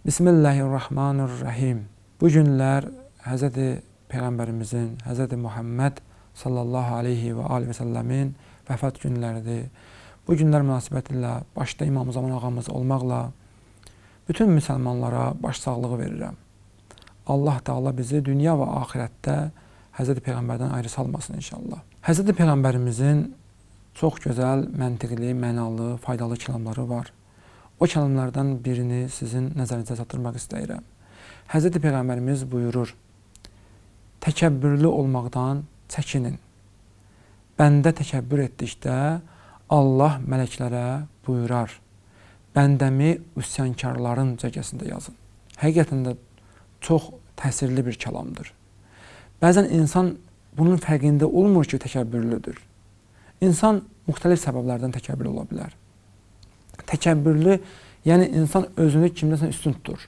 Bismillahirrahmanirrahim. Bu günlər Həzrəti Peyğəmbərimizin, Həzrəti Muhammed sallallahu aleyhi və alihi və səlləmin vəfat günləridir. Bu günlər münasibətilə başda İmam Zaman ağamız olmaqla bütün müsəlmanlara başsağlığı verirəm. Allah Teala bizi dünya və axirətdə Həzrəti Peyğəmbərdən ayrı salmasın inşallah. Həzrəti Peyğəmbərimizin çox gözəl, məntiqli, mənalı, faydalı kəlamları var. O kəlamlardan birini sizin nəzərinizə çatdırmaq istəyirəm. Həzrəti Peyğəmbərimiz buyurur: təkəbbürlü olmaqdan çəkinin. Bəndə təkəbbür etdikdə Allah mələklərə buyurar: bəndəmi üsyankarların cəgəsində yazın. Həqiqətən də çox təsirli bir kəlamdır. Bəzən insan bunun fərqində olmur ki, təkəbbürlüdür. İnsan müxtəlif səbəblərdən təkəbbürlü ola bilər. Təkəbbürlü, yəni insan özünü kimdənsə üstün tutur.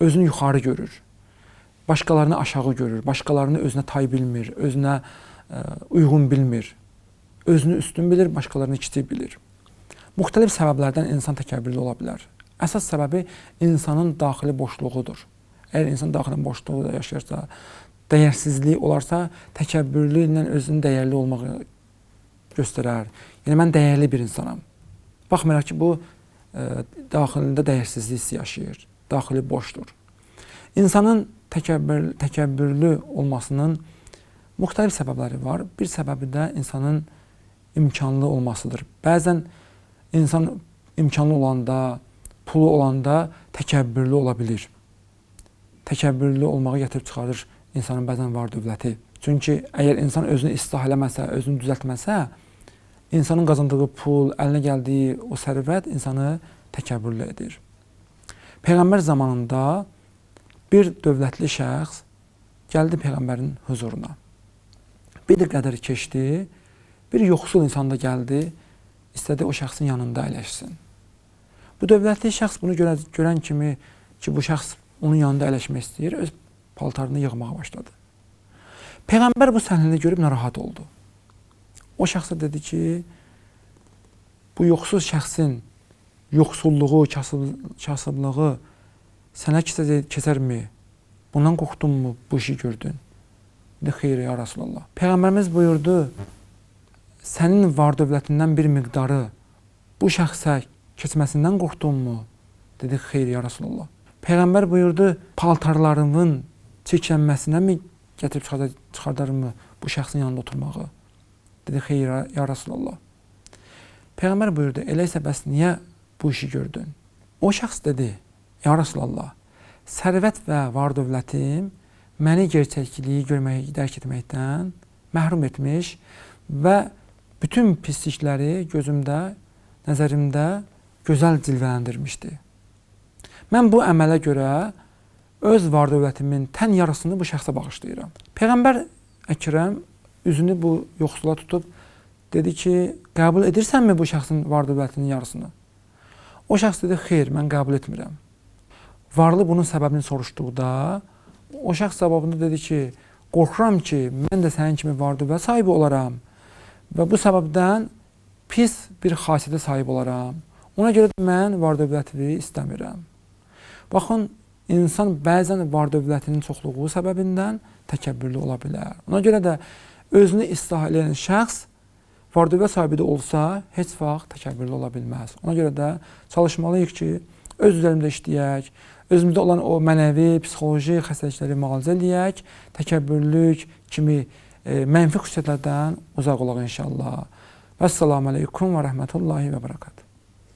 Özünü yuxarı görür. Başqalarını aşağı görür. Başqalarını özünə tay bilmir, özünə uyğun bilmir. Özünü üstün bilir, başqalarını kiçik bilir. Müxtəlif səbəblərdən insan təkəbbürlü ola bilər. Əsas səbəbi insanın daxili boşluğudur. Əgər insan daxili boşluğu yaşayırsa, dəyərsizliyi olarsa, təkəbbürlü ilə özünün dəyərli olmağı göstərər. Yəni mən dəyərli bir insanam. Baxmayaraq ki, bu daxilində dəyərsizlik hissi yaşayır. Daxili boşdur. İnsanın təkəbbürlü olmasının müxtəlif səbəbləri var. Bir səbəbi də insanın imkanlı olmasıdır. Bəzən insan imkanlı olanda, pulu olanda təkəbbürlü ola bilir. Təkəbbürlü olmağı gətirib çıxarır insanın bəzən var dövləti. Çünki əgər insan özünü islah eləməsə, özünü düzəltməsə, insanın qazandığı pul, əlinə gəldiyi o sərvət insanı təkəbbürlü edir. Peyğəmbər zamanında bir dövlətli şəxs gəldi Peyğəmbərin huzuruna. Bir qədər keçdi, bir yoxsul insan da gəldi, istədi o şəxsin yanında əyləşsin. Bu dövlətli şəxs bunu görən kimi ki, bu şəxs onun yanında əyləşmək istəyir, öz paltarını yığmağa başladı. Peyğəmbər bu səhnəni görüb narahat oldu. O şəxsə dedi ki, bu yoxsul şəxsin yoxsulluğu, kasıblığı sənə keçərmi? Bundan qorxdunmu bu işi gördün? Dedi, xeyr, ya Rasulallah. Peyğəmbərimiz buyurdu, sənin var dövlətindən bir miqdarı bu şəxsə keçməsindən qorxdunmu? Dedi, xeyr, ya Rasulallah. Peyğəmbər buyurdu, paltarlarının çirklənməsinə mi gətirib çıxardarmı bu şəxsin yanında oturmağı? Dedi, xeyr, ya Rasulallah. Peyğəmbər buyurdu, elə isə bəs niyə bu işi gördün? O şəxs dedi, ya Rasulallah, sərvət və var dövlətim məni gerçəkliyi görmək, dərk etməkdən məhrum etmiş və bütün pislikləri gözümdə, nəzərimdə gözəl cilvələndirmişdi. Mən bu əmələ görə öz var dövlətimin tən yarısını bu şəxsə bağışlayıram. Peyğəmbər Əkrəm üzünü bu yoxsula tutub dedi ki, qəbul edirsənmi bu şəxsin var dövlətinin yarısını? O şəxs dedi, xeyr, mən qəbul etmirəm. Varlı bunun səbəbini soruşduqda, o şəxs cavabında dedi ki, qorxuram ki, mən də sənin kimi var dövlət sahibi olaram və bu səbəbdən pis bir xasiyyətə sahib olaram. Ona görə də mən var dövlətini istəmirəm. Baxın, insan bəzən var dövlətinin çoxluğu səbəbindən təkəbbürlü ola bilər. Ona görə də özünü islah edən şəxs var dövlət sahibi də olsa, heç vaxt təkəbbürlü ola bilməz. Ona görə də çalışmalıyıq ki, öz üzərimizdə işləyək, özümüzdə olan o mənəvi, psixoloji xəstəlikləri müalicə eləyək, təkəbbürlük kimi mənfi xüsusiyyətlərdən uzaq olaq inşallah. Vəssalamu aleykum və rəhmətullahi və bərəkatuhu.